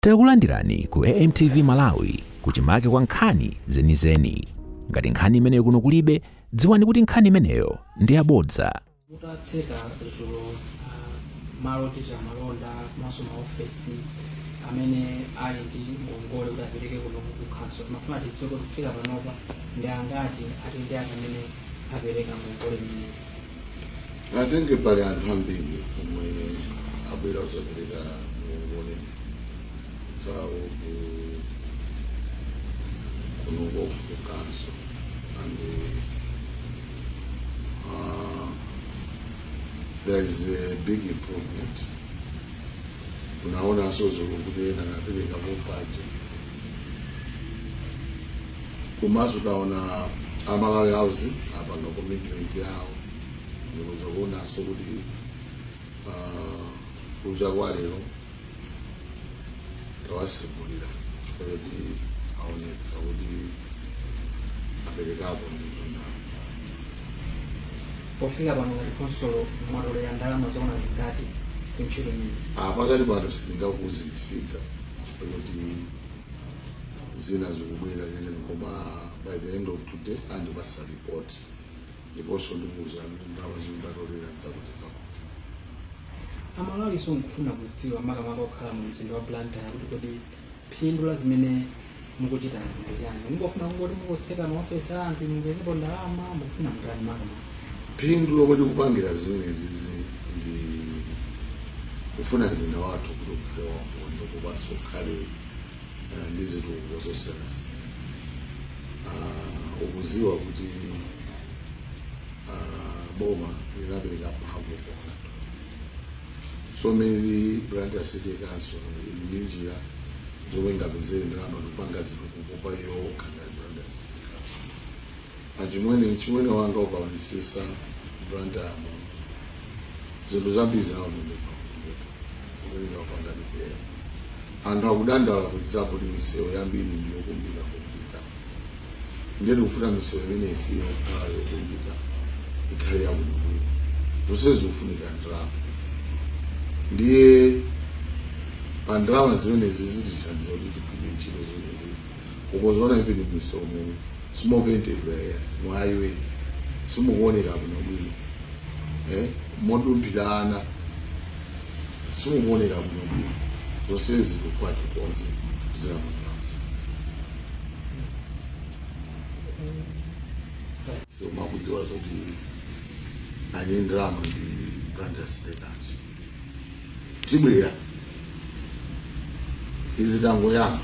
Takulandirani ku AMTV Malawi kuchimake kwa nkhani zenizeni. Ngati nkhani imeneyo kuno kulibe, dziwani kuti nkhani imeneyo ndi yabodza. Mutatseka dzulo malo ochitira malonda komanso maofesi amene ali ndi ngongole kuti apereke kuno ku council, timafuna tidziwe kuti kufika panopa ndi angati ati ndi ati amene apereka ngongole imeneyi? I think pali anthu ambiri omwe abwera kuzapereka ngongole zawo ku kunoko ku council, and there is a big improvement. Unaonanso dzulo kuti ena anapereka pompaja, komanso taona a Malawi Housing apanga commitment yawo. Ndikuzokuonanso kuti kucha kwa lero tawasegulira chifukwa choti aonetsa kuti aperekapo ndithu ndalama. Pofika pano ngati khonsolo mwatolera ndalama zokwana zingati ku ntchito imeneyi? Pakati pano sindingakuuze figure chifukwa choti zina zikubwera chene, koma by the end of today andipasa report, ndiponso ndikuwuzani kuti ndalama zimene ndatolera zakuti zakuti. Amalawi nkufuna kudziwa, makamaka okhala mu mzinda wa Blantyre, kuti kodi phindu la zimene mukuchitazi ndi chani? Mungofuna kungoti mungotseka maofesi a anthu mupezepo ndalama? Mukufuna mutani makamaka? Phindu lomwe tikupangira zimenezi ndi kufuna mzinda wathu kuti ukhale waukhondo komanso ukhale ndi zitukuko zosiyanasiyana. Ukuziwa kuti boma linapereka mphamvu kwa anthu, so many Blantyre City Council ili ndi njira zomwe ingapezere ndalama kupanga zitukuko pa iyo yokha ngati Blantyre City Council. Achimwene, chimwene wanga, ukaonesesa Blantyre muno zinthu zambiri zinaonongeka kupereka kupanga repair. Anthu akudandaula, for example, kuti misewu yambiri ndi yokumbika kumbika. Ndiye tikufuna misewu imene isiye kukhala yokumbika, ikhale yabwinobwino. Zonse zikufunika ndalama, ndiye pa ndalama zimenezi zitithandiza kuti tigwire ntchito zimenezi. Ukuzoona even misewu muno simopentedwa ya mu highway, simukuoneka bwinobwino, modumphira ana simukuoneka bwinobwino. Zonsezi tikufuna tikonze zinamundazi. So makudziwa zoti ane ndalama ndi Blantyre City Council. Tibwera, izi tangoyamba,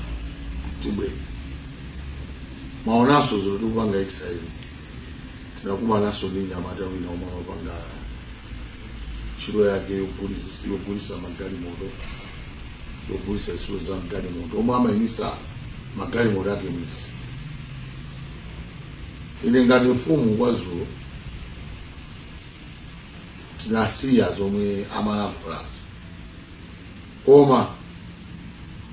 tibwera. Maonanso zoti tikupanga exercise, tinakumananso ndi nyamata wina omwe amapanga ntchito yake yogulisa magalimoto, yogulisa zitsulo za magalimoto, omwe amayimisa magalimoto ake mwisi. Ine ngati mfumu kwazulo tinasiya zomwe amalankhulazo, koma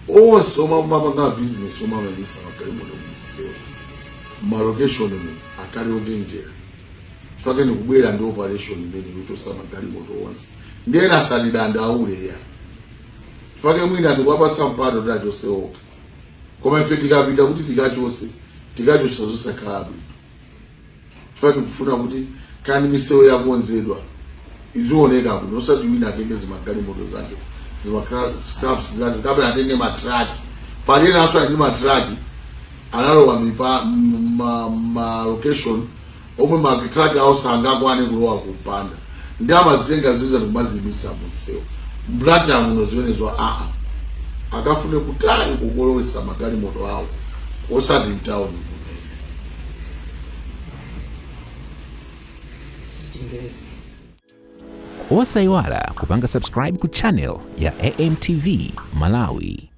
onse omwe amapanga business omwe amayimisa magalimoto mumsewu, ma location mu, akhale ochenjera chifukwa ndikubwera ndi operation imene yochosa magalimoto onse. Ndiyena asatidandaule ya chifukwa mwina ndikuwapasa mpata kuti achose okha, koma ife tikapita kuti tikachose, tikachosa zosakhala bwino, chifukwa tikufuna kuti kani misewu yakonzedwa izioneka bwino, osati wina atenge zimagalimoto zake, zima scraps zake, kapena atenge matraki. Pali enanso ali ndi matraki analowa mipa ma location omwe matraki awo sangakwane kulowa kumpanda, ndi amazitenga ziliza ndikumaziyimisa munsewu m'Blantyre muno. Zimenezo aa, akafune kutali kukolowesa magalimoto awo, osati mtawuni muno. Chingerezi. Osayiwala kupanga subscribe ku channel ya AMTV Malawi.